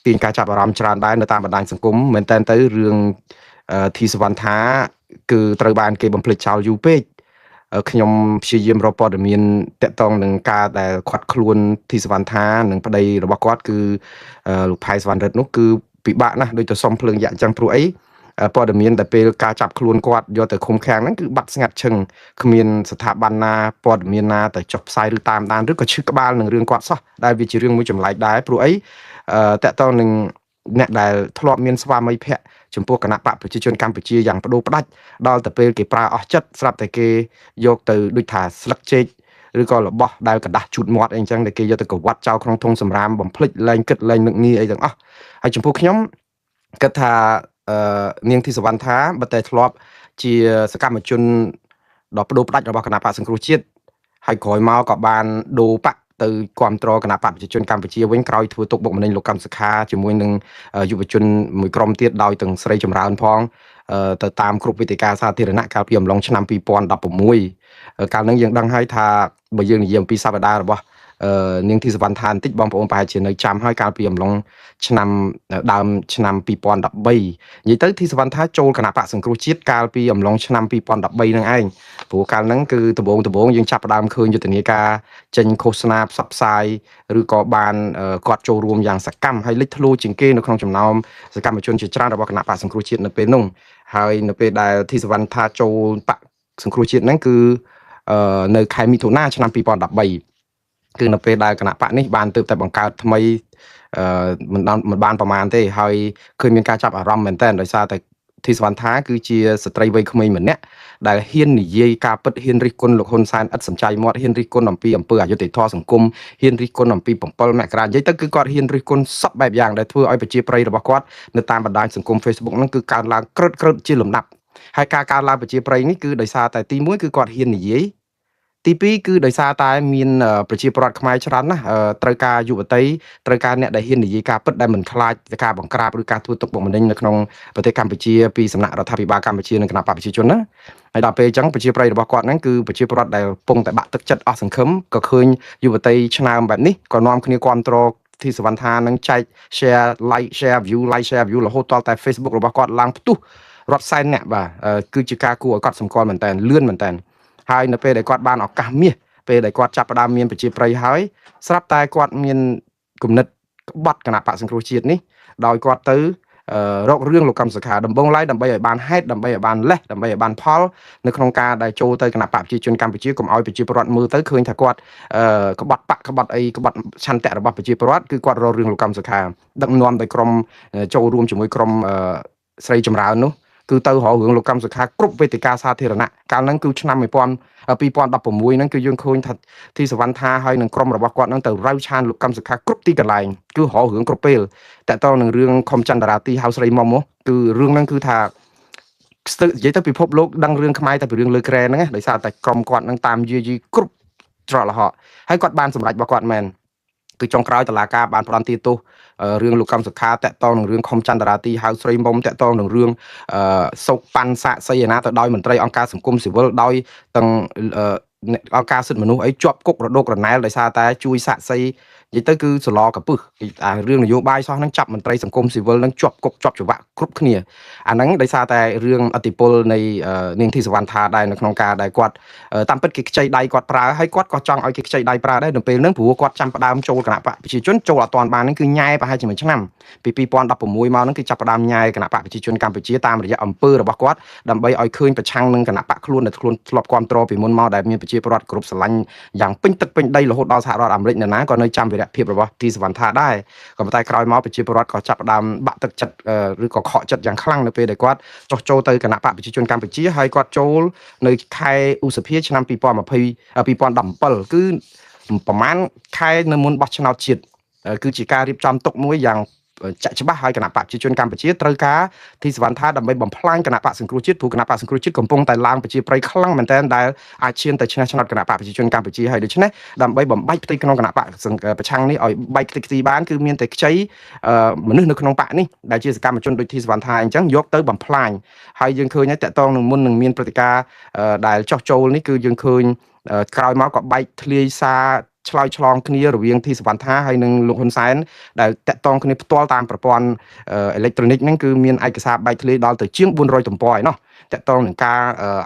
ទាញការចាប់អារម្មណ៍ច្រើនដែរនៅតាមបណ្ដាញសង្គមមែនតើទៅរឿងធីសវណ្ណថាគឺត្រូវបានគេបំភ្លេចចោលយូរពេកខ្ញុំព្យាយាមរកព័ត៌មានតាក់ទងនឹងការដែលខាត់ខ្លួនធីសវណ្ណថានិងប្តីរបស់គាត់គឺលោកផៃសវណ្ណរិទ្ធនោះគឺពិបាកណាស់ដូចទៅសុំភ្លើងយ៉ាក់អញ្ចឹងព្រោះអីព័ត៌មានតែពេលការចាប់ខ្លួនគាត់យកទៅឃុំឃាំងហ្នឹងគឺបាត់ស្ងាត់ឈឹងគ្មានស្ថាប័នណាព័ត៌មានណាទៅចុះផ្សាយឬតាមដានឬក៏ឈឺក្បាលនឹងរឿងគាត់សោះដែលវាជារឿងមួយចម្លែកដែរព្រោះអីតាក់ទងនឹងអ្នកដែលធ្លាប់មានស្វាមីភក្តិចំពោះគណៈបកប្រជាជនកម្ពុជាយ៉ាងបដូរផ្ដាច់ដល់ទៅពេលគេប្រើអស់ចិត្តស្រាប់តែគេយកទៅដូចថាស្លឹកចេកឬក៏របស់ដែលกระดาษជូតមាត់អីអញ្ចឹងដែលគេយកទៅកវត្តចោលក្នុងធុងសម្រាមបំភ្លេចលែងគិតលែងនឹកនីអីទាំងអស់ហើយចំពោះខ្ញុំគិតថានាងធីសវណ្ណថាបើតែធ្លាប់ជាសកម្មជនដ៏បដូរផ្ដាច់របស់គណៈបកសង្គ្រោះជាតិហើយក្រោយមកក៏បានដូរបកទៅគ្រប់គ្រងគណៈបកប្រជាជនកម្ពុជាវិញក្រោយធ្វើទុកបុកម្នេញលោកកម្មសខាជាមួយនឹងយុវជនមួយក្រុមទៀតដោយទាំងស្រីចម្រើនផងទៅតាមគ្រប់វេទិកាសាធារណៈកាលពីអំឡុងឆ្នាំ2016កាលហ្នឹងយើងដឹងហើយថាបើយើងនិយាយអំពីសប្តាហ៍របស់នាងធីសវណ្ណថាបន្តិចបងប្អូនប្រហែលជានៅចាំហើយកាលពីអំឡុងឆ្នាំដើមឆ្នាំ2013និយាយទៅធីសវណ្ណថាចូលគណៈបកសង្គ្រោះជាតិកាលពីអំឡុងឆ្នាំ2013ហ្នឹងឯងព្រោះកាលហ្នឹងគឺដំបូងយើងចាប់ផ្ដើមឃើញយុទ្ធនាការចេញឃោសនាផ្សព្វផ្សាយឬក៏បានគាត់ចូលរួមយ៉ាងសកម្មហើយលេចធ្លោជាងគេនៅក្នុងចំណោមសកម្មជនជាច្រើនរបស់គណៈបកសង្គ្រោះជាតិនៅពេលនោះហើយនៅពេលដែលធីសវណ្ណថាចូលបកសង្គ្រោះជាតិហ្នឹងគឺនៅខែមិថុនាឆ្នាំ2013គឺនៅពេលដែលគណៈបកនេះបានទើបតែបង្កើតថ្មីមិនដល់មិនបានប្រមាណទេហើយឃើញមានការចាប់អារម្មណ៍មែនតើដោយសារតែធីសវណ្ណថាគឺជាស្ត្រីវ័យក្មេងម្នាក់ដែលហ៊ាននិយាយការពិតហ៊ានរិះគន់លោកហ៊ុនសែនឥតសំចៃមាត់ហ៊ានរិះគន់អំពីអំពើអយុត្តិធម៌សង្គមហ៊ានរិះគន់អំពី7មករានិយាយទៅគឺគាត់ហ៊ានរិះគន់សពបែបយ៉ាងដែលធ្វើឲ្យប្រជាប្រិយរបស់គាត់នៅតាមបណ្ដាញសង្គម Facebook ហ្នឹងគឺកើនឡើងក្រឹតក្រឹតជាលំដាប់ហើយការកើនឡើងប្រជាប្រិយនេះគឺដោយសារតែទី1គឺគាត់ហ៊ាននិយាយទី2គឺដោយសារតែមានប្រជាពលរដ្ឋខ្មែរច្រើនណាស់ត្រូវការយុវតីត្រូវការអ្នកដែលហ៊ាននិយាយការពិតដែលមិនខ្លាចការបង្ក្រាបឬការធ្វើទុកបុកម្នេញនៅក្នុងប្រទេសកម្ពុជាពីសំណាក់រដ្ឋាភិបាលកម្ពុជានិងគណៈបកប្រជាជនណាហើយដល់ពេលអញ្ចឹងប្រជាប្រិយរបស់គាត់ហ្នឹងគឺប្រជាពលរដ្ឋដែលពងតែបាក់ទឹកចិត្តអស់សង្ឃឹមក៏ឃើញយុវតីឆ្នើមបែបនេះក៏នាំគ្នាគ្រប់គ្រងធីសវណ្ណថានឹងចែក share like share view like share view រហូតដល់តែ Facebook របស់គាត់ឡើងផ្ទុះរាប់សែនអ្នកបាទគឺជាការគួរឲ្យកត់សម្គាល់មែនតើលឿនមែនតើហើយនៅពេលដែលគាត់បានឱកាសមាសពេលដែលគាត់ចាប់ផ្ដើមមានប្រជាប្រិយហើយស្រាប់តែគាត់មានគំនិតក្បត់គណៈបកសង្គ្រោះជាតិនេះដោយគាត់ទៅរករឿងលោកកម្មសខាដំបងឡើយដើម្បីឲ្យបានហេតុដើម្បីឲ្យបានលេសដើម្បីឲ្យបានផលនៅក្នុងការដែលចូលទៅគណៈបកប្រជាជនកម្ពុជាកុំឲ្យប្រជាពលរដ្ឋមើលទៅឃើញថាគាត់ក្បត់បកក្បត់អីក្បត់ឆន្ទៈរបស់ប្រជាពលរដ្ឋគឺគាត់រករឿងលោកកម្មសខាដឹកនាំដោយក្រុមចូលរួមជាមួយក្រុមស្រីចម្រើននោះគឺទៅរករឿងលោកកម្មសខាគ្រប់វេទិកាសាធារណៈកាលហ្នឹងគឺឆ្នាំ2016ហ្នឹងគឺយើងឃើញថាធីសវណ្ណថាហើយនឹងក្រុមរបស់គាត់ហ្នឹងទៅរៅឆានលោកកម្មសខាគ្រប់ទីកន្លែងគឺរករឿងគ្រប់ពេលតើតើនឹងរឿងខុមចន្ទរាទីហៅស្រីមុំមកគឺរឿងហ្នឹងគឺថាស្ទើនិយាយទៅពិភពលោកដឹងរឿងខ្មែរតែពីរឿងលើក្រែហ្នឹងណាដោយសារតែក្រុមគាត់ហ្នឹងតាមយាយីគ្រប់ច្រកល្ហកហើយគាត់បានសម្រេចរបស់គាត់មែនគឺចុងក្រោយតឡាការបានផ្ដន្ទាទោសរឿងលោកកម្មសុខាតាក់តងនឹងរឿងខុមចន្ទរាទីហៅស្រីមុំតាក់តងនឹងរឿងសោកប៉ាន់សាកសីឯណាទៅដោយមន្ត្រីអង្គការសង្គមស៊ីវិលដោយទាំងអង្គការសិទ្ធិមនុស្សអីជាប់គុករដូករណែលដោយសារតែជួយសាកសីនិយាយទៅគឺសឡកពឹសអារឿងនយោបាយសោះហ្នឹងចាប់មន្ត្រីសង្គមស៊ីវិលហ្នឹងជាប់គុកជាប់ច្បាប់គ្រប់គ្នាអាហ្នឹងដោយសារតែរឿងអតិពលនៃនាងធីសវណ្ណថាដែរនៅក្នុងការដែលគាត់តាមពិតគេខ្ចីដៃគាត់ប្រើហើយគាត់ក៏ចង់ឲ្យគេខ្ចីដៃប្រើដែរនៅពេលហ្នឹងព្រោះគាត់ចាំផ្ដើមចូលគណៈបកប្រជាជនចូលអត់ទាន់បានហ្នឹងគឺញ៉ែប្រហែលជាមួយឆ្នាំពី2016មកហ្នឹងគឺចាប់ផ្ដើមញ៉ែគណៈបកប្រជាជនកម្ពុជាតាមរយៈអំពើរបស់គាត់ដើម្បីឲ្យឃើញប្រឆាំងនឹងគណៈបកខ្លួនដែលខ្លួនធ្លាប់គ្រប់គ្រងពីមុនមកដែលមានប្រជាពលរដ្ឋគ្រប់ស្រឡាញ់យ៉ាងពេញទឹកពេញដីរហូតដល់សហរដ្ឋអាមេរិកនៅណាក៏នៅចាំវីរភាពរបស់ទីសវណ្ណថាដែរក៏ប៉ុន្តែក្រោយមកប្រជាពលរដ្ឋក៏ចាប់ផ្ដើមបាក់ទឹកចិត្តឬក៏ខកចិត្តយ៉ាងខ្លាំងនៅពេលដែលគាត់ចុះចូលទៅគណៈបកប្រជាជនកម្ពុជាហើយគាត់ចូលនៅខែឧសភាឆ្នាំ2020 2017គឺប្រហែលខែនៅមុនបោះឆ្នោតជាតិគឺជាការរៀបចំទុកមួយយ៉ាងចាក់ច្បាស់ហើយគណៈបកប្រជាជនកម្ពុជាត្រូវការធីសវណ្ណថាដើម្បីបំផ្លាញគណៈបកសង្គ្រោះជាតិព្រោះគណៈបកសង្គ្រោះជាតិកំពុងតែឡើងប្រជាប្រិយខ្លាំងមែនទែនដែលអាចឈានទៅឈ្នះឆ្នោតគណៈបកប្រជាជនកម្ពុជាហើយដូច្នេះដើម្បីបំបែកផ្ទៃក្នុងគណៈបកប្រឆាំងនេះឲ្យបែកខ្ទេចខ្ទីបានគឺមានតែខ្ចីមនុស្សនៅក្នុងបកនេះដែលជាសកម្មជនដូចធីសវណ្ណថាអញ្ចឹងយកទៅបំផ្លាញហើយយើងឃើញហើយតកតងនឹងមុននឹងមានព្រឹត្តិការណ៍ដែលចោះចូលនេះគឺយើងឃើញក្រោយមកក៏បែកធ្លាយសារ ឆ្លើយឆ្លងគ្នារវាងធីសវណ្ណថាហើយនិងលោកហ៊ុនសែនដែលតាក់ទងគ្នាផ្ទាល់តាមប្រព័ន្ធអេឡិចត្រូនិកហ្នឹងគឺមានឯកសារបែកធ្លាយដល់ទៅជាង400ទំព័រឯណោះតាក់ទងនឹងកា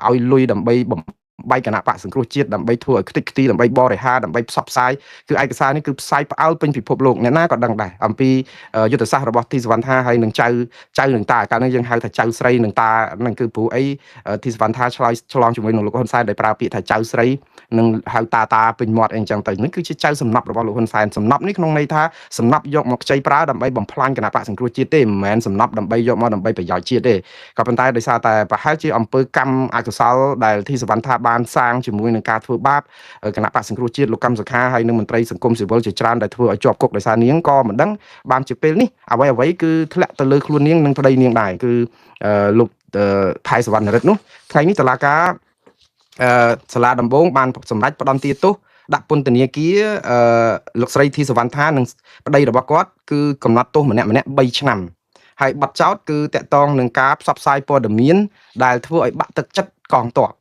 រឲ្យលុយដើម្បីបំបែកគណៈបកសង្គ្រោះជាតិដើម្បីធ្វើឲ្យខ្ទេចខ្ទីដើម្បីបរិហារដើម្បីផ្សព្វផ្សាយគឺឯកសារនេះគឺផ្សាយផ្អើលពេញពិភពលោកអ្នកណាក៏ដឹងដែរអំពីយុទ្ធសាស្ត្ររបស់ធីសវណ្ណថាហើយនឹងចៅចៅនឹងតាកាលនោះយើងហៅថាចៅស្រីនឹងតានឹងគឺព្រោះអីធីសវណ្ណថាឆ្លើយឆ្លងជាមួយនឹងលោកហ៊ុនសែនដោយប្រើពាក្យថាចៅស្រីនឹងហៅតាតាពេញមាត់អីចឹងទៅនេះគឺជាចៅសំណប់របស់លោកហ៊ុនសែនសំណប់នេះក្នុងន័យថាសំណប់យកមកខ្ចីប្រើដើម្បីបំផ្លាញគណៈបកសង្គ្រោះជាតិទេមិនមែនសំណប់ដើម្បីយកមកដើម្បីប្រយោជន៍ជាតិទេក៏ប៉ុន្តែដោយសារតែប្រហែលជាអំពើកម្មអកុសលដែលធីសវណ្ណថាបានសាងជាមួយនឹងការធ្វើបាបគណៈបកសង្គ្រោះជាតិលោកកម្មសខាហើយនិងមន្ត្រីសង្គមស៊ីវិលជាច្រើនដែលធ្វើឲ្យជាប់គុកដោយសារនាងក៏មិនដឹងបានជាពេលនេះអ្វីអ្វីគឺធ្លាក់ទៅលើខ្លួននាងនិងប្តីនាងដែរគឺលោកថៃសវណ្ណរិទ្ធនោះថ្ងៃនេះតឡាការសាលាដំបងបានសម្រេចផ្តន្ទាទោសដាក់ពន្ធនាគារលោកស្រីធីសវណ្ណថានិងប្តីរបស់គាត់គឺកំណត់ទោសម្នាក់ម្នាក់3ឆ្នាំហើយបាត់ចោតគឺតកតងនឹងការផ្សព្វផ្សាយព័ត៌មានដែលធ្វើឲ្យបាក់ទឹកចិត្តកងទ័ព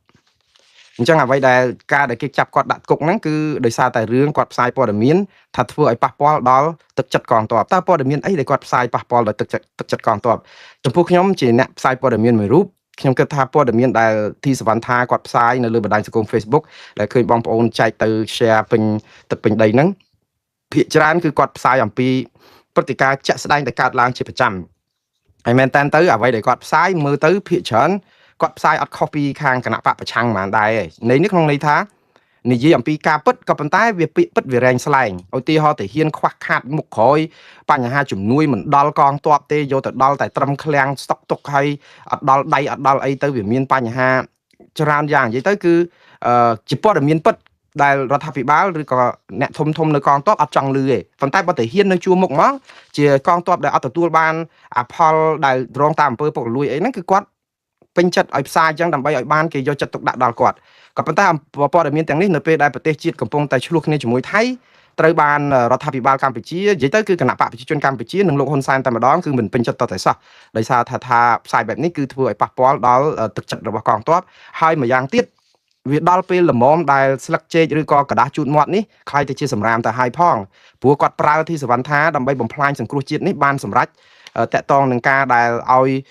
អញ្ចឹងអ្វីដែលការដែលគេចាប់គាត់ដាក់គុកហ្នឹងគឺដោយសារតែរឿងគាត់ផ្សាយព័ត៌មានថាធ្វើឲ្យប៉ះពាល់ដល់ទឹកចិត្តកងទ័ពតើព័ត៌មានអីដែលគាត់ផ្សាយប៉ះពាល់ដល់ទឹកចិត្តទឹកចិត្តកងទ័ពចំពោះខ្ញុំជាអ្នកផ្សាយព័ត៌មានមួយរូបខ្ញុំគិតថាព័ត៌មានដែលធីសវណ្ណថាគាត់ផ្សាយនៅលើបណ្ដាញសង្គម Facebook ដែលឃើញបងប្អូនចែកទៅ share ពេញទឹកពេញដីហ្នឹងភាគច្រើនគឺគាត់ផ្សាយអំពីព្រឹត្តិការណ៍ជាក់ស្ដែងដែលកើតឡើងជាប្រចាំហើយមែនតើទៅអ្វីដែលគាត់ផ្សាយមើលទៅភាគច្រើនគាត់ផ្សាយអត់ខុសពីខាងគណៈបកប្រឆាំងហ្មងដែរឯងនេះក្នុងន័យថានិយាយអំពីការពិតក៏ប៉ុន្តែវាពាក្យពិតវារែងស្លែងឧទាហរណ៍ទាហានខ្វះខាតមុខក្រោយបញ្ហាជំនួយមិនដល់កងទ័ពទេយកទៅដល់តែត្រឹមឃ្លាំងស្តុកទុកហើយអត់ដល់ដៃអត់ដល់អីទៅវាមានបញ្ហាច្រើនយ៉ាងនិយាយទៅគឺជាព័ត៌មានពិតដែលរដ្ឋាភិបាលឬក៏អ្នកធំធំនៅកងទ័ពអត់ចង់លឺទេប៉ុន្តែបើទាហាននៅជួរមុខមកជាកងទ័ពដែលអត់ទទួលបានអាផលដែលរងតាមអំពើពុករលួយអីហ្នឹងគឺគាត់ពេញចិត្តឲ្យផ្សាយអញ្ចឹងដើម្បីឲ្យបានគេយកចិត្តទុកដាក់ដល់គាត់ក៏ប៉ុន្តែព័ត៌មានទាំងនេះនៅពេលដែលប្រទេសជាតិកំពុងតែឆ្លោះគ្នាជាមួយថៃត្រូវបានរដ្ឋាភិបាលកម្ពុជានិយាយទៅគឺគណៈបកប្រជាជនកម្ពុជានិងលោកហ៊ុនសែនតែម្ដងគឺមិនពេញចិត្តតតែសោះដោយសារថាថាផ្សាយបែបនេះគឺធ្វើឲ្យប៉ះពាល់ដល់ទឹកចិត្តរបស់កងទ័ពហើយម្យ៉ាងទៀតវាដល់ពេលល្មមដែលស្លឹកចេកឬក៏ក្រដាសជូតមាត់នេះคล้ายទៅជាសម្រាមទៅហើយផងព្រោះគាត់ប្រើធីសវណ្ណថាដើម្បីបំផ្លាញសង្គ្រោះជាតិនេះបានសម្រេចតកតងនឹងការដែលឲ្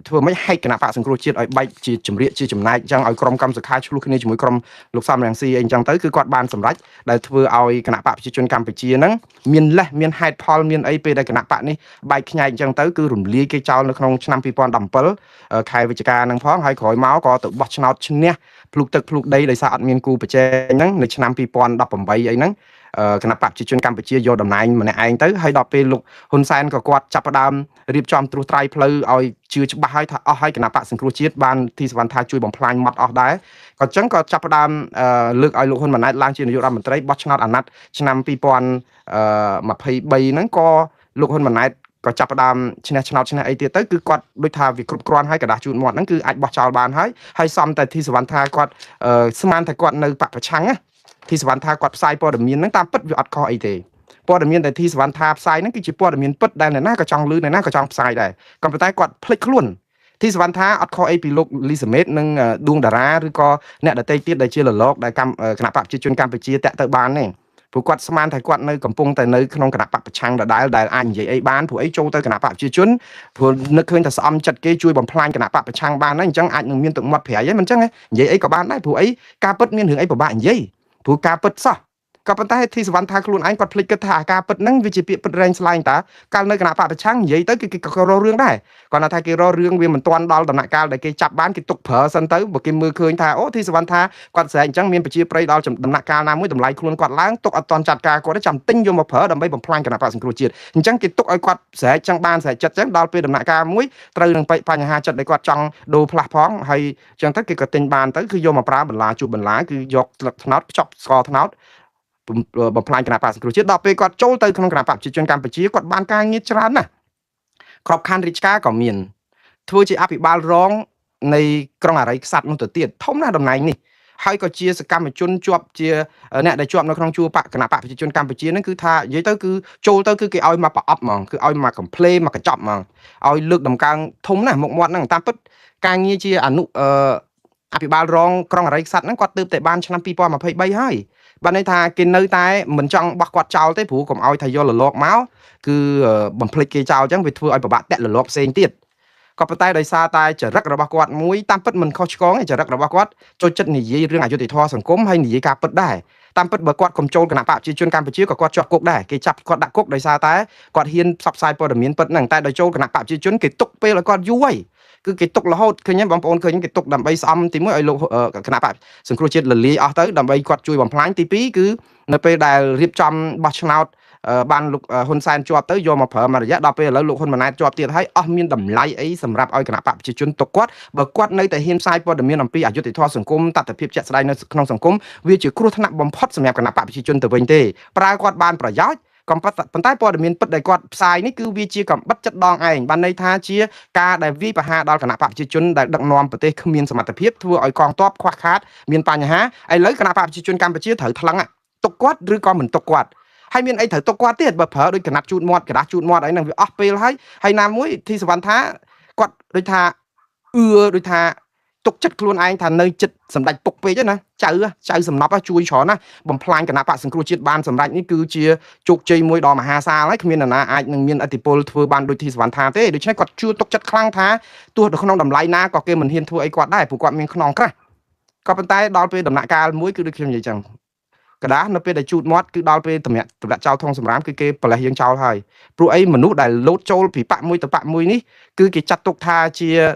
យធ្វើម៉េចហែកគណៈបកសង្គ្រោះជាតិឲ្យបែកជាជំរាកជាចំណែកអញ្ចឹងឲ្យក្រុមកម្មសខាឆ្លោះគ្នាជាមួយក្រុមលោកសំរងស៊ីអីអញ្ចឹងទៅគឺគាត់បានសម្រេចដែលធ្វើឲ្យគណៈបកប្រជាជនកម្ពុជាហ្នឹងមានលេសមានហេតុផលមានអីពេលដែលគណៈបកនេះបែកខ្ញែកអញ្ចឹងទៅគឺរំលាយគេចោលនៅក្នុងឆ្នាំ2017ខែវិច្ឆិកាហ្នឹងផងហើយក្រោយមកក៏ទៅបោះឆ្នោតឈ្នះភ្លុកទឹកភ្លុកដីដោយសារអត់មានគូប្រជែងហ្នឹងនៅឆ្នាំ2018អីហ្នឹងគណៈបកប្រជាជនកម្ពុជាយកតំណែងម្នាក់ឯងទៅហើយដល់ពេលលោកហ៊ុនសែនក៏គាត់ចាប់ផ្ដើមរៀបចំត្រួសត្រាយផ្លូវឲ្យជឿច្បាស់ហើយថាអស់ហើយគណៈបកសង្គ្រោះជាតិបានធីសវណ្ណថាជួយបំផ្លាញម៉ត់អស់ដែរក៏ចឹងក៏ចាប់ផ្ដើមលើកឲ្យលោកហ៊ុនម៉ាណែតឡើងជានាយករដ្ឋមន្ត្រីបោះឆ្នោតអាណត្តិឆ្នាំ2023ហ្នឹងក៏លោកហ៊ុនម៉ាណែតក៏ចាប់ផ្ដើមឈ្នះឆ្នោតឈ្នះអីទៀតទៅគឺគាត់ដូចថាវាគ្រប់គ្រាន់ហើយកដាស់ជូតមាត់ហ្នឹងគឺអាចបោះចោលបានហើយហើយសំតែធីសវណ្ណថាគាត់ស្មានថាគាត់នៅបកប្រឆាំងណាធីសវណ្ណថាគាត់ផ្សាយព័ត៌មានហ្នឹងតាមពិតវាអត់ខុសអីទេព័ត៌មានដែលធីសវណ្ណថាផ្សាយហ្នឹងគឺជាព័ត៌មានពិតដែលអ្នកណាក៏ចង់ឮអ្នកណាក៏ចង់ផ្សាយដែរក៏ប៉ុន្តែគាត់ភ្លេចខ្លួនធីសវណ្ណថាអត់ខុសអីពីលោកលីសាមេតនិងដួងតារាឬក៏អ្នកដទៃទៀតដែលជាលលកដែលគណៈបកប្រជាជនកម្ពុជាតាក់ទៅបានទេព្រោះគាត់ស្មានថាគាត់នៅកំពុងតែនៅក្នុងគណៈបកប្រឆាំងដដែលដែលអាចនិយាយអីបានព្រោះអីចូលទៅគណៈបកប្រជាជនព្រោះនឹកឃើញថាស្អំចិត្តគេជួយបំផ្លាញគណៈបកប្រឆាំងបានហើយអញ្ចឹងអាចនឹងមានទឹកមាត់ប្រៃហ្នឹងមិនអញ្ចឹងនិយាយអីក៏បានដែរព្រោះអីការពិតមានរឿងអីពិបាកនិយាយព្រោះការពិតសោះក៏ប៉ុន្តែធីសវណ្ណថាខ្លួនឯងគាត់ភ្លេចគិតថាការពិតហ្នឹងវាជាពាក្យពិតរែងស្លែងតាកាលនៅគណៈបកប្រឆាំងនិយាយទៅគឺគេក៏រករឿងដែរគាត់ថាគេរករឿងវាមិនទាន់ដល់ដំណាក់កាលដែលគេចាប់បានគេទុកប្រើសិនទៅបើគេមើលឃើញថាអូធីសវណ្ណថាគាត់ស្រែកអញ្ចឹងមានប្រជាប្រិយដល់ដំណាក់កាលណាមួយតម្លៃខ្លួនគាត់ឡើងទុកអត់ទាន់ចាត់ការគាត់ទេចាំទិញយកមកប្រើដើម្បីបំផ្លាញគណៈបកសង្គ្រោះជាតិអញ្ចឹងគេទុកឲ្យគាត់ស្រែកចឹងបានស្រែកចិត្តចឹងដល់ពេលដំណាក់កាលមួយត្រូវនឹងបញ្ហាចិត្តដែលគាត់ចង់ដូរផ្លាស់ផងហើយអញ្ចឹងទៅគេក៏ទិញបានទៅគឺយកមកប្រើបន្លាជួបបន្លាគឺយកស្លឹកត្នោតខ្ចប់ស្ករត្នោតបំផ្លាញគណៈបកសង្គ្រោះជាតិដល់ពេលគាត់ចូលទៅក្នុងគណៈបកប្រជាជនកម្ពុជាគាត់បានការងារច្រើនណាស់ក្របខ័ណ្ឌរាជការក៏មានធ្វើជាអភិបាលរងនៃក្រុងអរិយក្សត្រនោះទៅទៀតធំណាស់តំណែងនេះហើយក៏ជាសកម្មជនជាប់ជាអ្នកដែលជាប់នៅក្នុងជួរបកគណៈបកប្រជាជនកម្ពុជាហ្នឹងគឺថានិយាយទៅគឺចូលទៅគឺគេឲ្យមកប្រអប់ហ្មងគឺឲ្យមកកំ pl មកកញ្ចប់ហ្មងឲ្យលើកតម្កើងធំណាស់មុខមាត់ហ្នឹងតាមពិតការងារជាអនុអភិបាលរងក្រុងអរិយក្សត្រហ្នឹងគាត់ទើបតែបានឆ្នាំ2023ហើយ បានន័យថាគេនៅតែមិនចង់បោះគាត់ចោលទេព្រោះកុំឲ្យថាយកលលកមកគឺបំភ្លេចគេចោលអញ្ចឹងវាធ្វើឲ្យពិបាកតាក់លលកផ្សេងទៀតក៏ប៉ុន្តែដោយសារតែចរិតរបស់គាត់មួយតាមពិតមិនខុសឆ្គងទេចរិតរបស់គាត់ចូលចិត្តនិយាយរឿងអយុត្តិធម៌សង្គមហើយនិយាយការពិតដែរតាមពិតបើគាត់កុំចូលគណៈបកប្រជាជនកម្ពុជាក៏គាត់ជាប់គុកដែរគេចាប់គាត់ដាក់គុកដោយសារតែគាត់ហ៊ានផ្សព្វផ្សាយព័ត៌មានពិតហ្នឹងតែដល់ចូលគណៈបកប្រជាជនគេទុកពេលឲ្យគាត់យូរហើយគឺគេទុករហូតឃើញទេបងប្អូនឃើញគេទុកដើម្បីស្អំទីមួយឲ្យលោកគណៈបកសង្គ្រោះជាតិលលាយអស់ទៅដើម្បីគាត់ជួយបំផ្លាញទី2គឺនៅពេលដែលរៀបចំបោះឆ្នោតបានលោកហ៊ុនសែនជាប់ទៅយកមកប្រើមួយរយៈដល់ពេលឥឡូវលោកហ៊ុនម៉ាណែតជាប់ទៀតហើយអស់មានតម្លៃអីសម្រាប់ឲ្យគណៈបកប្រជាជនទុកគាត់បើគាត់នៅតែហ៊ានផ្សាយព័ត៌មានអំពីអយុត្តិធម៌សង្គមតថភាពជាក់ស្ដែងនៅក្នុងសង្គមវាជាគ្រោះថ្នាក់បំផុតសម្រាប់គណៈបកប្រជាជនទៅវិញទេប្រើគាត់បានប្រយោជន៍កំប៉ុន្តែព័ត៌មានពិតដែលគាត់ផ្សាយនេះគឺវាជាកំបិតចិត្តដងឯងបានន័យថាជាការដែលវាយប្រហារដល់គណៈបកប្រជាជនដែលដឹកនាំប្រទេសគ្មានសមត្ថភាពធ្វើឲ្យកងទ័ពខ្វះខាតមានបញ្ហាឥឡូវគណៈបកប្រជាជនកម្ពុជាត្រូវថ្លឹងទុកគាត់ឬក៏មិនទុកគាត់ហើយមានអីត្រូវទុកគាត់ទៀតបើប្រើដូចកណាត់ជូតមាត់กระดาษជូតមាត់អីហ្នឹងវាអស់ពេលហើយហើយណាមួយធីសវណ្ណថាគាត់ដូចថាអឺដូចថាទុកចិត្តខ្លួនឯងថានៅចិត្តសម្ដេចពុកពេកណាចៅចៅសំណប់ជួយច្រើនណាបំផ្លាញគណៈបកសង្គ្រោះជាតិបានសម្រេចនេះគឺជាជោគជ័យមួយដ៏មហាសាលហើយគ្មាននរណាអាចនឹងមានឥទ្ធិពលធ្វើបានដូចធីសវណ្ណថាទេដូច្នេះគាត់ជឿទុកចិត្តខ្លាំងថាទោះនៅក្នុងតម្លៃណាក៏គេមិនហ៊ានធ្វើអីគាត់ដែរព្រោះគាត់មានខ្នងក្រាស់ក៏ប៉ុន្តែដល់ពេលដំណាក់កាលមួយគឺដូចខ្ញុំនិយាយចឹងកដាស់នៅពេលដែលជូតមាត់គឺដល់ពេលតម្រាក់តម្លាក់ចោលធុងសម្រាមគឺគេប្រលេះយើងចោលហើយព្រោះអីមនុស្សដែលលោតចូលពីបាក់មួយទៅបាក់មួយនេះគឺគេចាត់ទុកថាជា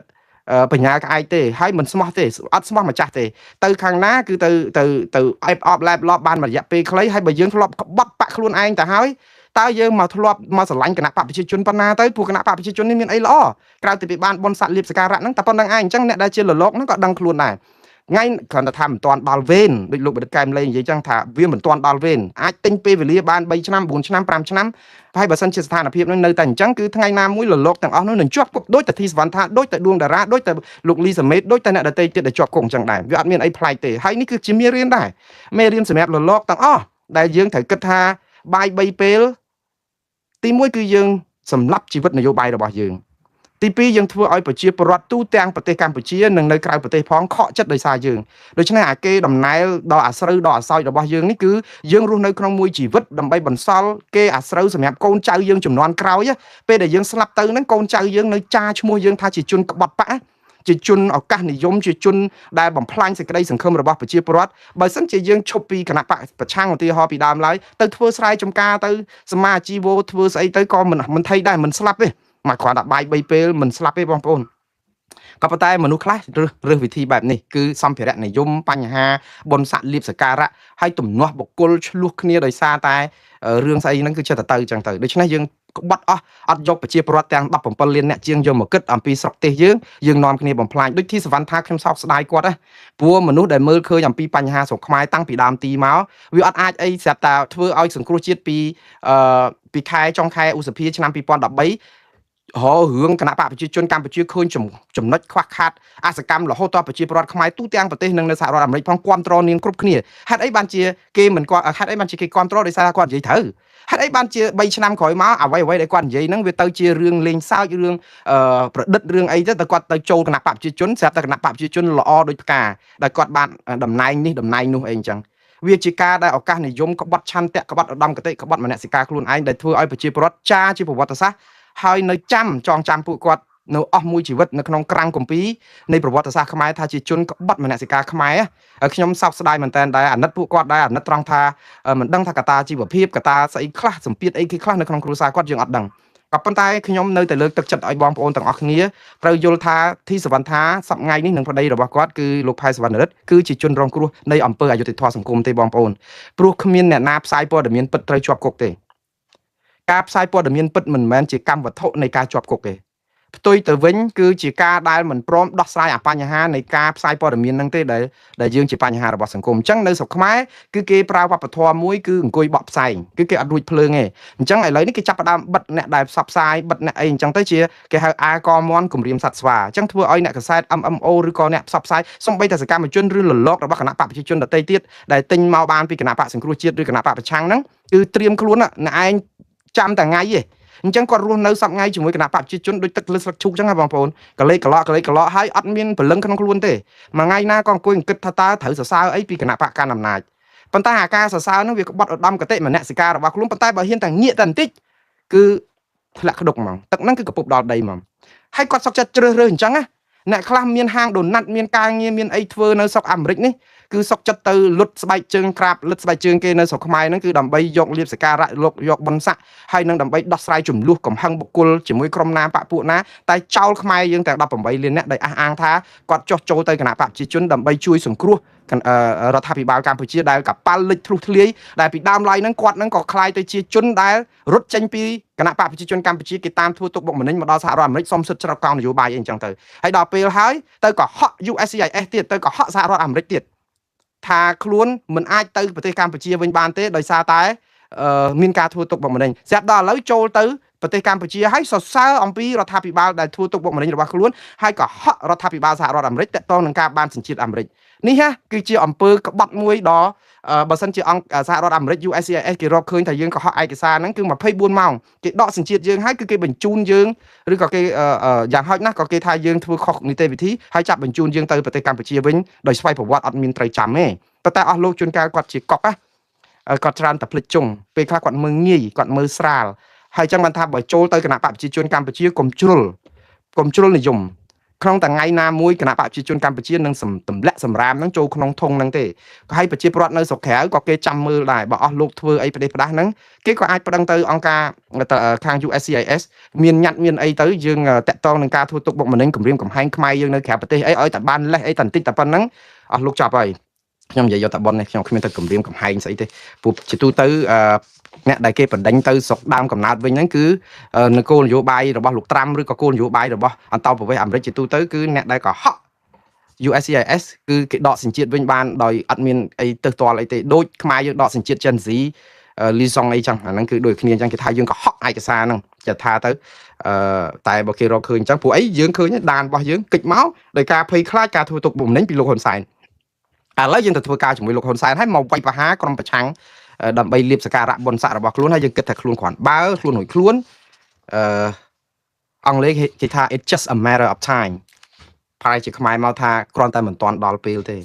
បញ្ញាក្អែកទេហើយមិនស្មោះទេអត់ស្មោះម្ចាស់ទេទៅខាងណាគឺទៅទៅទៅអេបអបឡែបឡប់បានមួយរយៈពេលខ្លីហើយបើយើងធ្លាប់ក្បត់បាក់ខ្លួនឯងទៅហើយតើយើងមកធ្លាប់មកស្រឡាញ់គណៈបកប្រជាជនប៉ុណ្ណាទៅព្រោះគណៈបកប្រជាជននេះមានអីល្អក្រៅពីពីបានបុណ្យស័ក្តិលៀបសការៈហ្នឹងតែប៉ុណ្្នឹងឯងអញ្ចឹងអ្នកដែលជាលលកហ្នឹងក៏ដឹងខ្លួនដែរថ្ងៃគ្រាន់តែថាមិនទាន់ដល់វេនដូចលោកបណ្ឌិតកែមលេងនិយាយចឹងថាវាមិនទាន់ដល់វេនអាចទិញពេលវេលាបាន3ឆ្នាំ4ឆ្នាំ5ឆ្នាំហើយបើសិនជាស្ថានភាពនឹងនៅតែអញ្ចឹងគឺថ្ងៃណាមួយលលកទាំងអស់នោះនឹងជាប់គុកដូចតែធីសវណ្ណថាដូចតែដួងតារាដូចតែលោកលីសាមេតដូចតែអ្នកដទៃទៀតដែលជាប់គុកអញ្ចឹងដែរវាអត់មានអីប្លែកទេហើយនេះគឺជាមេរៀនដែរមេរៀនសម្រាប់លលកទាំងអស់ដែលយើងត្រូវគិតថាបាយ3ពេលទី1គឺយើងសម្លាប់ជីវិតនយោបាយរបស់យើងទី2យើងធ្វើឲ្យប្រជាពលរដ្ឋទូទាំងប្រទេសកម្ពុជានិងនៅក្រៅប្រទេសផងខកចិត្តដោយសារយើងដូច្នេះអាគេដំណែលដល់អាស្រូវដល់អាសោចរបស់យើងនេះគឺយើងរស់នៅក្នុងមួយជីវិតដើម្បីបន្សល់គេអាស្រូវសម្រាប់កូនចៅយើងចំនួនក្រោយពេលដែលយើងស្លាប់ទៅហ្នឹងកូនចៅយើងនៅចាឈ្មោះយើងថាជាជនក្បត់បកជាជនឱកាសនិយមជាជនដែលបំផ្លាញសេចក្តីសង្ឃឹមរបស់ប្រជាពលរដ្ឋបើសិនជាយើងឈប់ពីគណៈបកប្រឆាំងឧទាហរណ៍ពីដើមឡើយទៅធ្វើស្រែចម្ការទៅសមាជីវោធ្វើស្អីទៅក៏មិនមិនថៃដែរមិនស្លាប់ទេមកគ្រាន់តែបាយ3ពេលមិនស្លាប់ទេបងប្អូនក៏ប៉ុន្តែមនុស្សខ្លះរើសរើសវិធីបែបនេះគឺសម្ភារៈនិយមបញ្ហាបុណ្យស័ក្តិលៀបសការៈហើយទំនាស់បុគ្គលឆ្លោះគ្នាដោយសារតែរឿងស្អីហ្នឹងគឺចិត្តតែទៅចឹងទៅដូច្នេះយើងក្បត់អស់អត់យកប្រជាពលរដ្ឋទាំង17លានអ្នកជាងយកមកគិតអំពីស្រុកទេសយើងយើងនាំគ្នាបំផ្លាញដូចធីសវណ្ណថាខ្ញុំសោកស្ដាយគាត់ណាព្រោះមនុស្សដែលមើលឃើញអំពីបញ្ហាស្រុកខ្មែរតាំងពីដើមទីមកវាអត់អាចអីស្រាប់តែធ្វើឲ្យសង្គ្រោះជាតិពីអឺពីខែចុងខែឧសភាឆ្នាំ2013រករឿងគណៈបកប្រជាជនកម្ពុជាឃើញចំណុចខ្វះខាតអសកម្មរហូតដល់ប្រជាពលរដ្ឋខ្មែរទូទាំងប្រទេសនិងនៅសហរដ្ឋអាមេរិកផងគាំទ្រនាងគ្រប់គ្នាហេតុអីបានជាគេមិនគាត់ហេតុអីបានជាគេគាំទ្រដោយសារគាត់និយាយត្រូវហេតុអីបានជា3ឆ្នាំក្រោយមកអ្វីអ្វីដែលគាត់និយាយហ្នឹងវាទៅជារឿងលេងសើចរឿងប្រឌិតរឿងអីទៅតែគាត់ទៅចូលគណៈបកប្រជាជនស្រាប់តែគណៈបកប្រជាជនល្អដូចផ្កាដែលគាត់បានតំណែងនេះតំណែងនោះអីអញ្ចឹងវាជាការដែលឱកាសនិយមក្បត់ឆន្ទៈក្បត់ឧត្តមគតិក្បត់មនសិការខ្លួនឯងដែលធ្វើឲ្យប្រជាពលរដ្ឋចាជាប្រវត្តិសាស្ត្រហើយនៅចាំចងចាំពួកគាត់នៅអស់មួយជីវិតនៅក្នុងក្រាំងគម្ពីរនៃប្រវត្តិសាស្ត្រខ្មែរថាជាជនក្បត់មនសិការខ្មែរហើយខ្ញុំសោកស្ដាយមែនតើដែរអាណិតពួកគាត់ដែរអាណិតត្រង់ថាមិនដឹងថាកត្តាជីវភាពកត្តាស្អីខ្លះសម្ពាធអីគេខ្លះនៅក្នុងគ្រួសារគាត់យើងអត់ដឹងក៏ប៉ុន្តែខ្ញុំនៅតែលើកទឹកចិត្តឲ្យបងប្អូនទាំងអស់គ្នាត្រូវយល់ថាធីសវណ្ណថាសប្ងៃនេះនឹងប្តីរបស់គាត់គឺលោកផែសវណ្ណរិទ្ធគឺជាជនរងគ្រោះនៃអំពើអយុត្តិធម៌សង្គមទេបងប្អូនព្រោះគ្មានអ្នកណាផ្សាយព័ត៌មានពិតត្រូវជាប់គុកទេការផ្សាយព័ត៌មានពិតមិនមែនជាកម្មវត្ថុនៃការជាប់គុកទេផ្ទុយទៅវិញគឺជាការដែលមិនព្រមដោះស្រាយអាបញ្ហានៃការផ្សាយព័ត៌មានហ្នឹងទេដែលដែលយើងជាបញ្ហារបស់សង្គមអញ្ចឹងនៅស្រុកខ្មែរគឺគេប្រើវប្បធម៌មួយគឺអង្គុយបក់ផ្សែងគឺគេអត់រួចភ្លើងទេអញ្ចឹងឥឡូវនេះគេចាប់ផ្ដើមបិទអ្នកដែលផ្សព្វផ្សាយបិទអ្នកអីអញ្ចឹងទៅជាគេហៅអាកមន់គម្រាមសត្វស្វាអញ្ចឹងធ្វើឲ្យអ្នកកសែត MMO ឬក៏អ្នកផ្សព្វផ្សាយសូម្បីតែសកម្មជនឬលលករបស់គណៈបកប្រជាជនដទៃទៀតដែលទិញមកបានពីគណៈបកសង្គ្រោះជាតិឬគណៈបកប្រឆាំងហ្នឹងគឺត្រៀមខ្លួនអ្នកឯងចាំតែថ្ងៃទេអញ្ចឹងគាត់រស់នៅសប្ថ្ងៃជាមួយគណៈបកប្រជាជនដូចទឹកលើស្លឹកឈូកអញ្ចឹងហ៎បងប្អូនកលេកកឡក់កលេកកឡក់ហើយអត់មានព្រលឹងក្នុងខ្លួនទេមួយថ្ងៃណាក៏អង្គុយអង្គិតថាតើត្រូវសរសើរអីពីគណៈបកកាន់អំណាច ប៉ុន្តែអាការសរសើរហ្នឹងវាក្បត់ឧត្តមគតិមនសិការរបស់ខ្លួនប៉ុន្តែបើហ៊ានតែងាកតែបន្តិចគឺធ្លាក់ក្តុកហ្មងទឹកហ្នឹងគឺកពុបដល់ដីហ្មងហើយគាត់សុកចិត្តជ្រើសរើសអញ្ចឹងណាអ្នកខ្លះមានហាងដូណាត់មានការងារមានអីធ្វើនៅស្រុកអាមេរិកនេះគឺសុកចិត្តទៅលុតស្បែកជើងក្រាបលុតស្បែកជើងគេនៅស្រុកខ្មែរហ្នឹងគឺដើម្បីយកលៀបសការៈលោកយកបុណ្យស័ក្តិហើយនឹងដើម្បីដោះស្រាយចំនួនកំហឹងបុគ្គលជាមួយក្រុមណាបពពួកណាតែចោលខ្មែរយើងតែ18លានអ្នកដែលអះអាងថាគាត់ចោះចូលទៅគណៈបកប្រជាជនដើម្បីជួយសង្គ្រោះរដ្ឋាភិបាលកម្ពុជាដែលកប៉ាល់លិចធ្លុះធ្លាយដែលពីដើមឡើយហ្នឹងគាត់ហ្នឹងក៏ក្លាយទៅជាជនដែលរត់ចេញពីគណៈបកប្រជាជនកម្ពុជាគេតាមធ្វើទុកបុកម្នេញមកដល់សហរដ្ឋអាមេរិកសុំសិទ្ធិច្រកកោនយោបាយអីអញ្ចឹងទៅហើយដល់ពេលហើយទៅក៏ហក់ USCIS ទៀតទៅក៏ហក់សហរដ្ឋអាមេរិកទៀតថាខ្លួនមិនអាចទៅប្រទេសកម្ពុជាវិញបានទេដោយសារតែមានការធ្វើទុកបុកម្នេញស្រាប់ដល់ឥឡូវចូលទៅប្រទេសកម្ពុជាហើយសរសើរអំពីរដ្ឋាភិបាលដែលធ្វើទុកបុកម្នេញរបស់ខ្លួនហើយក៏ហក់រដ្ឋាភិបាលសហរដ្ឋអាមេរិកតាក់ទងនឹងការបានសញ្ជាតិអាមេរិកនេះហ่ะគឺជាអំពើក្បត់មួយដ៏បើសិនជាអង្គសហរដ្ឋអាមេរិក USCIS គេរកឃើញថាយើងកុហកឯកសារហ្នឹងគឺ24ម៉ោងគេដកសញ្ជាតិយើងហើយគឺគេបញ្ជូនយើងឬក៏គេយ៉ាងហោចណាស់ក៏គេថាយើងធ្វើខុសនីតិវិធីហើយចាប់បញ្ជូនយើងទៅប្រទេសកម្ពុជាវិញដោយស្វ័យប្រវត្តិអត់មានត្រូវចាំទេប៉ុន្តែអស់លោកជួនកាលគាត់ជាកុកណាគាត់ច្រើនតែភ្លេចជុងពេលខ្លះគាត់មើលងាយគាត់មើលស្រាលហើយចឹងបានថាបើចូលទៅគណៈបកប្រជាជនកម្ពុជាកុំជ្រុលកុំជ្រុលនិយមក្នុងថ្ងៃណាមួយគណៈបកប្រជាជនកម្ពុជានឹងទម្លាក់សម្រាមនឹងចូលក្នុងធុងហ្នឹងទេហើយប្រជាពលរដ្ឋនៅស្រុកក្រៅក៏គេចាំមើលដែរបើអស់លោកធ្វើអីប្រទេសផ្ដាស់ហ្នឹងគេក៏អាចប្តឹងទៅអង្គការខាង USCIS មានញត្តិមានអីទៅយើងតាក់ទងនឹងការធ្វើទុកបុកម្នេញគម្រាមកំហែងខ្មែរយើងនៅក្រៅប្រទេសអីឲ្យតែបានលេះអីតែបន្តិចតែប៉ុណ្្នឹងអស់លោកចាប់ហើយខ្ញុំនិយាយយកតែប៉ុននេះខ្ញុំគ្មានទៅគម្រាមកំហែងស្អីទេព្រោះជាទូទៅអ្នកដែលគេបណ្ដេញទៅស្រុកដើមកំណើតវិញហ្នឹងគឺនគោលនយោបាយរបស់លោកត្រាំឬក៏គោលនយោបាយរបស់អន្តោប្រវេសន៍អាមេរិកជាទូទៅគឺអ្នកដែលកុហក USCIS គឺគេដកសញ្ជាតិវិញបានដោយអត់មានអីទៅទាល់អីទេដូចខ្មែរយើងដកសញ្ជាតិ Gen Z លីសុងអីចឹងអាហ្នឹងគឺដូចគ្នាអញ្ចឹងគេថាយើងកុហកឯកសារហ្នឹងจะថាទៅអឺតែបើគេរកឃើញអញ្ចឹងព្រោះអីយើងឃើញដានរបស់យើងកិច្ចមកដោយការភ័យខ្លាចការធ្វើទុកបុកម្នេញពីលោកហ៊ុនសែនឥឡូវយើងទៅធ្វើការជាមួយលោកហ៊ុនសែនហើយមកវាយប្រហារក្រុមប្រឆាំងដើម្បីលៀបសការៈបុណ្យស័ក្តិរបស់ខ្លួនហើយយើងគិតថាខ្លួនគ្រាន់បើខ្លួនរួចខ្លួនអឺអង់គ្លេសគេថា it just a matter of time ប្រែជាខ្មែរមកថាគ្រាន់តែមិនទាន់ដល់ពេលទេ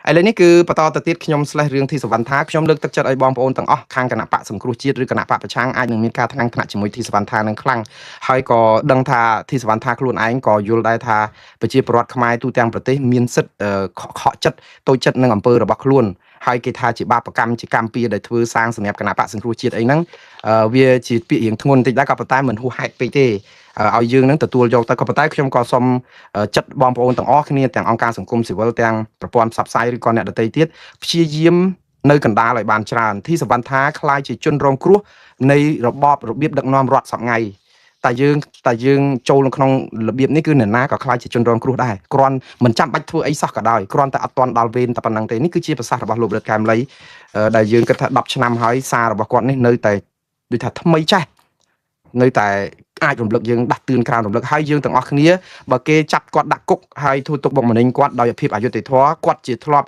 ឥឡូវនេះគឺបន្តទៅទៀតខ្ញុំស្លេះរឿងធីសវណ្ណថាខ្ញុំលើកទឹកចិត្តឲ្យបងប្អូនទាំងអស់ខាងគណៈបកសង្គ្រោះជាតិឬគណៈបកប្រឆាំងអាចនឹងមានការថ្នាំងថ្នាក់ជាមួយធីសវណ្ណថានឹងខ្លាំងហើយក៏ដឹងថាធីសវណ្ណថាខ្លួនឯងក៏យល់ដែរថាប្រជាពលរដ្ឋខ្មែរទូទាំងប្រទេសមានសិទ្ធិខកចិត្តតូចចិត្តនឹងអំពើរបស់ខ្លួនហើយគេថាជាបាបកម្មជាកម្មពៀដែលធ្វើសាងសម្រាប់គណៈបកសង្គ្រោះជាតិអីហ្នឹងវាជាពាក្យរៀងធ្ងន់បន្តិចដែរក៏ប៉ុន្តែមិនហួសហេតុពេកទេឲ្យយើងនឹងទទួលយកទៅក៏ប៉ុន្តែខ្ញុំក៏សូមចិត្តបងប្អូនទាំងអស់គ្នាទាំងអង្គការសង្គមស៊ីវិលទាំងប្រព័ន្ធផ្សព្វផ្សាយឬក៏អ្នកដទៃទៀតព្យាយាមនៅកណ្ដាលឲ្យបានច្រើនធីសវណ្ណថាក្លាយជាជនរងគ្រោះនៃរបបរបៀបដឹកនាំរដ្ឋសប្ងៃតែយើងតែយើងចូលនៅក្នុងរបៀបនេះគឺអ្នកណាក៏ក្លាយជាជនរងគ្រោះដែរគ្រាន់មិនចាំបាច់ធ្វើអីសោះក៏ដោយគ្រាន់តែអត់ទាន់ដល់វេនតែប៉ុណ្្នឹងទេនេះគឺជាប្រសាសន៍របស់លោករដ្ឋកែមលីដែលយើងគិតថា10ឆ្នាំហើយសាររបស់គាត់នេះនៅតែដូចថាថ្មីចេះនៅតែអាចរំលឹកយើងដាស់តឿនក្រៅរំលឹកហើយយើងទាំងអស់គ្នាបើគេចាប់គាត់ដាក់គុកហើយធ្វើទុកបុកម្នេញគាត់ដោយភាពអយុត្តិធម៌គាត់ជាធ្លាប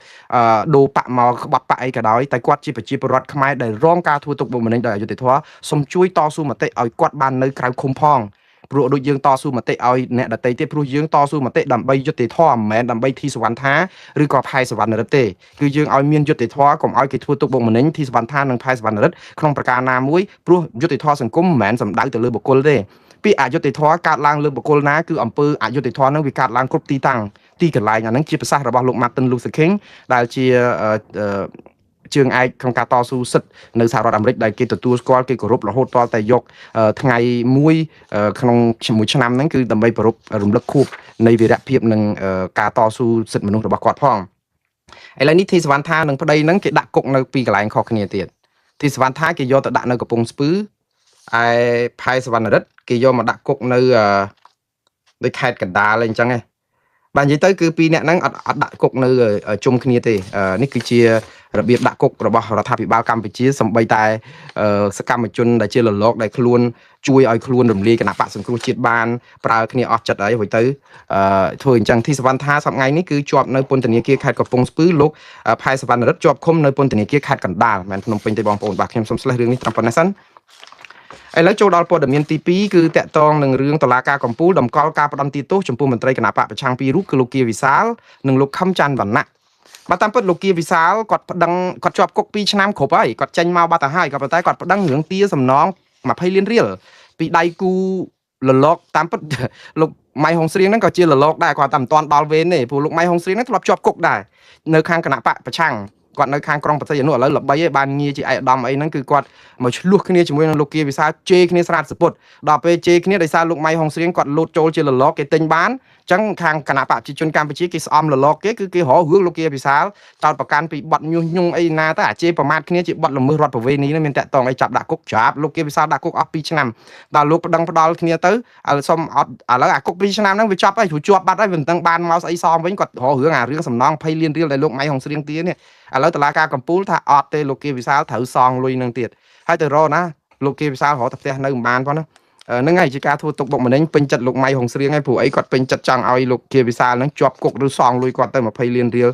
់ដូរបកមកក្បត់បកអីក៏ដោយតែគាត់ជាប្រជាពលរដ្ឋខ្មែរដែលរងការធ្វើទុកបុកម្នេញដោយអយុត្តិធម៌សូមជួយតស៊ូមតិឲ្យគាត់បាននៅក្រៅឃុំផងព្រោះដូចយើងតស៊ូមតិឲ្យអ្នកដទៃទៀតព្រោះយើងតស៊ូមតិដើម្បីយុត្តិធម៌មិនមែនដើម្បីធីសវណ្ណថាឬក៏ផែសវណ្ណរិទ្ធទេគឺយើងឲ្យមានយុត្តិធម៌កុំឲ្យគេធ្វើទុកបុកម្នេញធីសវណ្ណថានិងផែសវណ្ណរិទ្ធក្នុងប្រការណាមួយព្រោះយុត្តិធម៌សង្គមមិនមែនសំដៅទៅលើបុគ្គលទេពាក្យអយុត្តិធម៌កើតឡើងលើបុគ្គលណាគឺអំពើអយុត្តិធម៌ហ្នឹងវាកើតឡើងគ្រប់ទីតាំងទីកន្លែងអាហ្នឹងជាប្រសាសន៍របស់លោក Martin Luther King ដែលជាជើងឯកក្នុងការតស៊ូសិទ្ធិនៅសហរដ្ឋអាមេរិកដែលគេទទួលស្គាល់គេគោរពរហូតទាល់តែយកថ្ងៃមួយក្នុងមួយឆ្នាំហ្នឹងគឺដើម្បីប្រារព្ធរំលឹកខួបនៃវីរភាពនិងការតស៊ូសិទ្ធិមនុស្សរបស់គាត់ផងឥឡូវនេះធីសវណ្ណថានិងប្តីហ្នឹងគេដាក់គុកនៅពីរកន្លែងខុសគ្នាទៀតធីសវណ្ណថាគេយកទៅដាក់នៅកំពង់ស្ពឺឯផែសវណ្ណរិទ្ធគេយកមកដាក់គុកនៅដូចខេត្តកណ្ដាលអីអញ្ចឹងឯងបាទនិយាយទៅគឺពីរអ្នកហ្នឹងអត់អត់ដាក់គុកនៅជុំគ្នាទេនេះគឺជារបៀបដាក់គុករបស់រដ្ឋាភិបាលកម្ពុជាសម្បីតែសកម្មជនដែលជាលលកដែលខ្លួនជួយឲ្យខ្លួនរំលាយគណៈបកសង្គ្រោះជាតិបានប្រើគ្នាអស់ចិត្តហើយរួចទៅធ្វើអញ្ចឹងធីសវណ្ណថាសប្ងៃនេះគឺជាប់នៅពន្ធនាគារខេត្តកំពង់ស្ពឺលោកផែសវណ្ណរិទ្ធជាប់ឃុំនៅពន្ធនាគារខេត្តកណ្ដាលមិនមែនភ្នំពេញទេបងប្អូនបាទខ្ញុំសូមស្លេះរឿងនេះត្រឹមប៉ុណ្ណេះសិនឥឡូវចូលដល់ព័ត៌មានទី2គឺតកតងនឹងរឿងតឡាការកំពូលតម្កល់ការផ្ដន្ទាទោសចំពោះមន្ត្រីគណៈបកប្រឆាំងពីររូបគឺលោកគាវិសាលនិងលោកខឹមច័ន្ទវណ្ណៈ បាទតាមពិតលោកគាវិសាលគាត់ប្តឹងគាត់ជាប់គុក2ឆ្នាំគ្រប់ហើយគាត់ចេញមកបាត់ទៅហើយក៏ប៉ុន្តែគាត់ប្តឹងរឿងទាសំណង20លានរៀលពីដៃគូលលកតាមពិតលោកម៉ៃហុងស្រៀងហ្នឹងក៏ជាលលកដែរគាត់តែមិនទាន់ដល់វេនទេព្រោះលោកម៉ៃហុងស្រៀងហ្នឹងធ្លាប់ជាប់គុកដែរនៅខាងគណៈបកប្រឆាំងគាត់នៅខាងក្រុងបតីអនុឥឡូវល្បីឯងបានងារជាឯកឧត្តមអីហ្នឹងគឺគាត់មកឆ្លោះគ្នាជាមួយនឹងលោកគាវិសាលជេរគ្នាស្រាតសពុតដល់ពេលជេរគ្នាដោយសារលោកម៉ៃហុងស្រៀងគាត់លូតចូលជាលលកគេទិញបានចឹងខាងគណៈបកប្រជាជនកម្ពុជាគេស្អំលលកគេគឺគេរករឿងលោកគាវិសាលចោតប្រកាន់ពីបទញុះញង់អីណាទៅអាជេរប្រមាថគ្នាជាបទល្មើសរដ្ឋប្រវេណីហ្នឹងមានតាក់តងអីចាប់ដាក់គុកចាប់លោកគាវិសាលដាក់គុកអស់2ឆ្នាំដល់លោកប្តឹងផ្ដាល់គ្នាទៅឥឡូវសុំអត់ឥឡូវអាគុក2ឆ្នាំហ្នឹងវាចប់ហើយព្រោះជាប់បាត់ហើយវាមិនដឹងបានមកស្អីសមវិញគាត់រករឿងអារឿងសំណង20លានរៀលដែលលោកម៉ៃហុងស្រៀងទានេះឥឡូវតឡាការកំពូលថាអត់ទេលោកគាវិសាលត្រូវសងលុយនឹងទៀតហើយទៅរកណាលោកគាវិសាលរកតែផ្ទះនៅមិនបានផងណាហ្នឹងហើយជាការធ្វើទុកបុកម្នេញពេញចិត្តលោកម៉ៃហុងស្រៀងហើយព្រោះអីគាត់ពេញចិត្តចង់ឲ្យលោកគាវិសាលហ្នឹងជាប់គុកឬសងលុយគាត់ទៅ20លានរៀល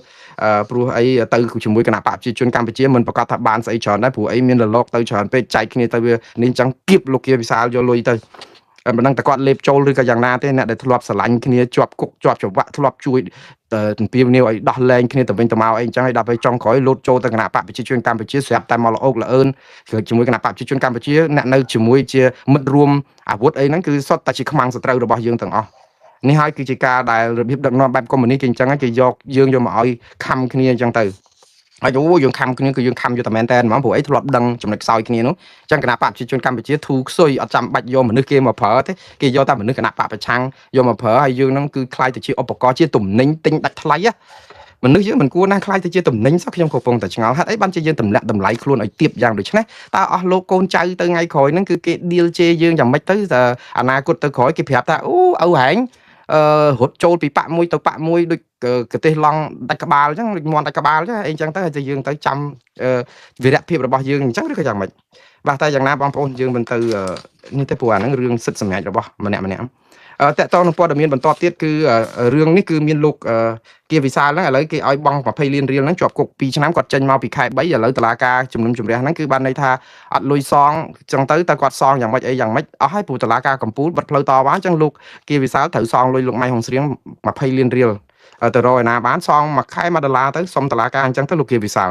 ព្រោះអីទៅជាមួយគណៈបកប្រជាជនកម្ពុជាមិនប្រកាសថាបានស្អីច្រើនដែរព្រោះអីមានលលកទៅច្រើនពេកចែកគ្នាទៅវានេះអញ្ចឹងគៀបលោកគាវិសាលយកលុយទៅមិនដឹងតែគាត់លេបចូលឬក៏យ៉ាងណាទេអ្នកដែលធ្លាប់ស្រឡាញ់គ្នាជាប់គុកជាប់ច្បាក់ធ្លាប់ជួយទំពាវនាវឲ្យដោះលែងគ្នាទៅវិញទៅមកអីអញ្ចឹងហើយដល់ពេលចុងក្រោយលោតចូលទៅគណៈបកប្រជាជនកម្ពុជាស្រាប់តែមកល្អោកល្អឿនជាមួយគណៈបកប្រជាជនកម្ពុជាអ្នកនៅជាមួយជាមិត្តរួមអាវុធអីហ្នឹងគឺសុទ្ធតែជាខ្មាំងសត្រូវរបស់យើងទាំងអស់នេះហើយគឺជាការដែលរបៀបដឹកនាំបែបកុម្មុយនីសគេអញ្ចឹងគេយកយើងយកមកឲ្យខំគ្នាអញ្ចឹងទៅហើយអូយើងខំគ្នាគឺយើងខំយកតែមែនតែនហ្មងព្រោះអីធ្លាប់ដឹងចំណុចខ្សោយគ្នានោះអញ្ចឹងគណៈបកប្រជាជនកម្ពុជាធូរខ្សុយអត់ចាំបាច់យកមនុស្សគេមកប្រើទេគេយកតែមនុស្សគណៈបកប្រឆាំងយកមកប្រើហើយយើងហ្នឹងគឺខ្លាយទៅជាឧបករណ៍ជាទំនិញទិញដាច់ថ្លៃណាមនុស្សយើងមិនគួរណាខ្លាយទៅជាទំនិញសោះខ្ញុំកំពុងតែឆ្ងល់ហេតុអីបានជាយើងទម្លាក់តម្លៃខ្លួនឲ្យទាបយ៉ាងដូចនេះតើអស់លោកកូនចៅទៅថ្ងៃក្រោយហ្នឹងគឺគេឌៀលជេរយើងយ៉ាងម៉េចទៅតើអនាគតទៅក្រោយគេប្រាប់ថាអូឪហែងអឺរត់ចូលពីប៉ាក់មួយទៅប៉ាក់មួយដូចកទេសឡង់ដាច់ក្បាលអញ្ចឹងដូចមន់ដាច់ក្បាលអញ្ចឹងអីអញ្ចឹងទៅហើយទៅយើងទៅចាំវីរភាពរបស់យើងអញ្ចឹងឬក៏យ៉ាងម៉េចបាទតែយ៉ាងណាបងប្អូនយើងមិនទៅនេះទេព្រោះអាហ្នឹងរឿងសិទ្ធិសម្រេចរបស់ម្នាក់ម្នាក់តកតងនឹងព័ត៌មានបន្តទៀតគឺរឿងនេះគឺមានលោកគាវិសាលហ្នឹងឥឡូវគេឲ្យបង់20លានរៀលហ្នឹងជាប់គុក2ឆ្នាំគាត់ចេញមកពីខែ3ឥឡូវតុលាការជំនុំជម្រះហ្នឹងគឺបានន័យថាអត់លុយសងចឹងទៅតើគាត់សងយ៉ាងម៉េចអីយ៉ាងម៉េចអស់ហើយព្រោះតុលាការកំពូលបិទផ្លូវតវ៉ាអញ្ចឹងលោកគាវិសាលត្រូវសងលុយលោកម៉ៃហុងស្រៀង20លានរៀលទៅរកឯណាបានសងមួយខែ1ដុល្លារទៅសុំតុលាការអញ្ចឹងទៅលោកគាវិសាល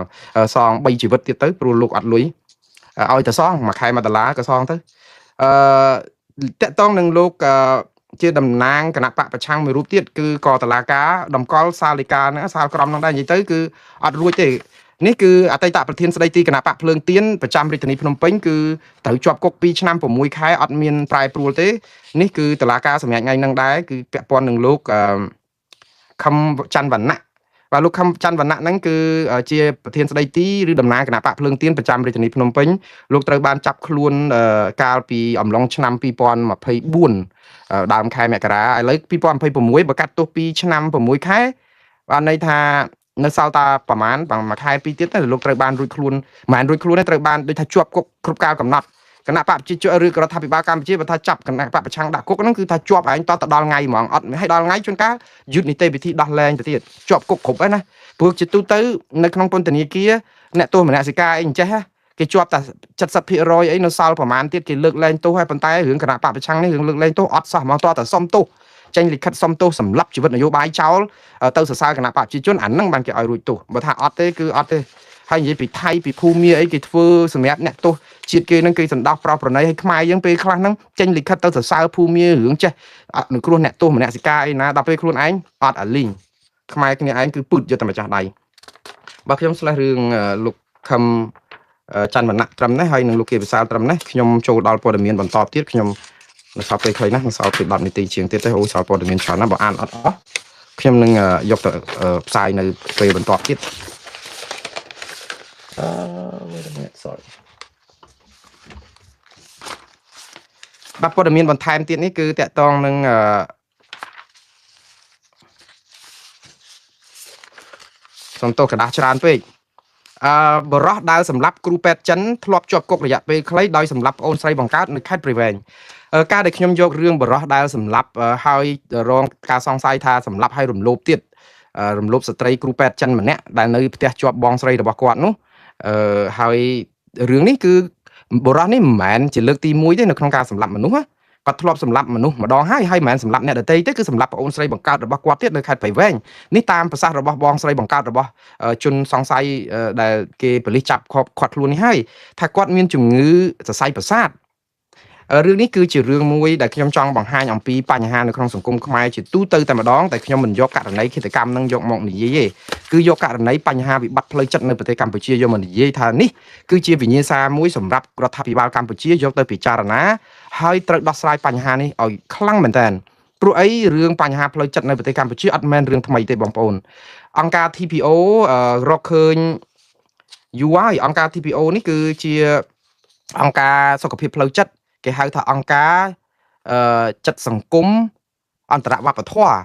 សង3ជីវិតទៀតទៅព្រោះលោកអត់លុយឲ្យតែសងមួយខែ1ដុល្លារក៏សងទៅអឺតកតងនឹងលោកជាតំណាងគណៈបកប្រឆាំងមួយរូបទៀតគឺក៏តឡាការតម្កល់សាលិកាហ្នឹងសាលក្រមហ្នឹងដែរនិយាយទៅគឺអត់រួចទេនេះគឺអតីតប្រធានស្ដីទីគណៈបកភ្លើងទៀនប្រចាំរាជធានីភ្នំពេញគឺត្រូវជាប់គុក2ឆ្នាំ6ខែអត់មានប្រែប្រួលទេនេះគឺតឡាការសម្រាប់ថ្ងៃហ្នឹងដែរគឺពាក់ព័ន្ធនឹងលោកខឹមច័ន្ទវណ្ណៈបាទលោកខឹមច័ន្ទវណ្ណៈហ្នឹងគឺជាប្រធានស្ដីទីឬតំណាងគណៈបកភ្លើងទៀនប្រចាំរាជធានីភ្នំពេញលោកត្រូវបានចាប់ខ្លួនកាលពីអំឡុងឆ្នាំ2024ដើមខែមករាឥឡូវ2026បើកាត់ទោស2ឆ្នាំ6ខែបានន័យថានៅសល់តាប្រហែលមួយខែពីរទៀតទៅលោកត្រូវបានរួចខ្លួនមិនមែនរួចខ្លួនទេត្រូវបានដូចថាជាប់គុកគ្រប់កាលកំណត់គណៈបកប្រជាជនឬក៏រដ្ឋាភិបាលកម្ពុជាបើថាចាប់គណៈបកប្រឆាំងដាក់គុកហ្នឹងគឺថាជាប់ឯងតទៅដល់ថ្ងៃហ្មងអត់ឲ្យដល់ថ្ងៃជួនកាលយឺតនីតិវិធីដោះលែងទៅទៀតជាប់គុកគ្រប់ហើយណាព្រោះជាទូទៅនៅក្នុងពន្ធនាគារអ្នកទោសមនសិការអីអញ្ចេះគេជាប់តែ70%អីនៅសល់ប្រហែលទៀតគេលើកលែងទោសហើយប៉ុន្តែរឿងគណៈបកប្រឆាំងនេះរឿងលើកលែងទោសអត់សោះហ្មងតតែសុំទោសចេញលិខិតសុំទោសសម្លាប់ជីវិតនយោបាយចោលទៅសរសើរគណៈបកប្រជាជនអាហ្នឹងបានគេឲ្យរួចទោសបើថាអត់ទេគឺអត់ទេហើយនិយាយពីថៃពីភូមាអីគេធ្វើសម្រាប់អ្នកទោសជាតិគេហ្នឹងគេសន្តោសប្រោសប្រណីឲ្យខ្មែរយើងពេលខ្លះហ្នឹងចេញលិខិតទៅសរសើរភូមារឿងចេះអនុគ្រោះអ្នកទោសមនសិការអីណាដល់ពេលខ្លួនឯងអត់អាលីងខ្មែរគ្នាឯងគឺពឹតយកតែម្ចាស់ដៃបើខ្ញុំស្លេះរឿងលោកខឹមច័ន្ទវណ្ណៈត្រឹមនេះហើយនឹងលោកគេវិសាលត្រឹមនេះខ្ញុំចូលដល់ព័ត៌មានបន្តទៀតខ្ញុំនៅសល់ពេលខ្លីណាស់នៅសល់ពេល10នាទីជាងទៀតទេអូសល់ព័ត៌មានច្រើនណាស់បើអានអត់អស់ខ្ញុំនឹងយកទៅផ្សាយនៅពេលបន្តទៀតអឺ wait a minute sorry បាទព័ត៌មានបន្ថែមទៀតនេះគឺតកតងនឹងអឺសំទោសกระดาษច្រើនពេកអឺបរោះដើរសម្រាប់គ្រូពេទ្យចិនធ្លាប់ជាប់គុករយៈពេលខ្លីដោយសម្រាប់ប្អូនស្រីបង្កើតនៅខេត្តព្រៃវែងការដែលខ្ញុំយករឿងបរោះដែលសម្លាប់ហើយរងការសង្ស័យថាសម្លាប់ហើយរំលោភទៀតរំលោភស្ត្រីគ្រូពេទ្យចិនម្នាក់ដែលនៅផ្ទះជាប់បងស្រីរបស់គាត់នោះអឺហើយរឿងនេះគឺបរោះនេះមិនមែនជាលើកទី1ទេនៅក្នុងការសម្លាប់មនុស្សណា គាត់ធ្លាប់សម្លាប់មនុស្សម្ដងហើយហើយមិនមែនសម្លាប់អ្នកដទៃទេគឺសម្លាប់ប្អូនស្រីបង្កើតរបស់គាត់ទៀតនៅខេត្តព្រៃវែងនេះតាមប្រសាសន៍របស់បងស្រីបង្កើតរបស់ជនសង្ស័យដែលគេប៉ូលីសចាប់ឃាត់ខ្លួននេះហើយថាគាត់មានជំងឺសរសៃប្រសាទរឿងនេះគឺជារឿងមួយដែលខ្ញុំចង់បង្ហាញអំពីបញ្ហានៅក្នុងសង្គមខ្មែរជាទូទៅតែម្ដងតែខ្ញុំមិនយកករណីឃាតកម្មនឹងយកមកនិយាយទេគឺយកករណីបញ្ហាវិបត្តិផ្លូវចិត្តនៅប្រទេសកម្ពុជាយកមកនិយាយថានេះគឺជាវិញ្ញាសាមួយសម្រាប់រដ្ឋាភិបាលកម្ពុជាយកទៅពិចារណាហើយត្រូវដោះស្រាយបញ្ហានេះឲ្យខ្លាំងមែនទែនព្រោះអីរឿងបញ្ហាផ្លូវចិត្តនៅប្រទេសកម្ពុជាអត់មែនរឿងថ្មីទេបងប្អូនអង្គការ TPO រកឃើញយូរហើយអង្គការ TPO នេះគឺជាអង្គការសុខភាពផ្លូវចិត្តគេហៅថាអង្គការចិត្តសង្គមអន្តរវប្បធម៌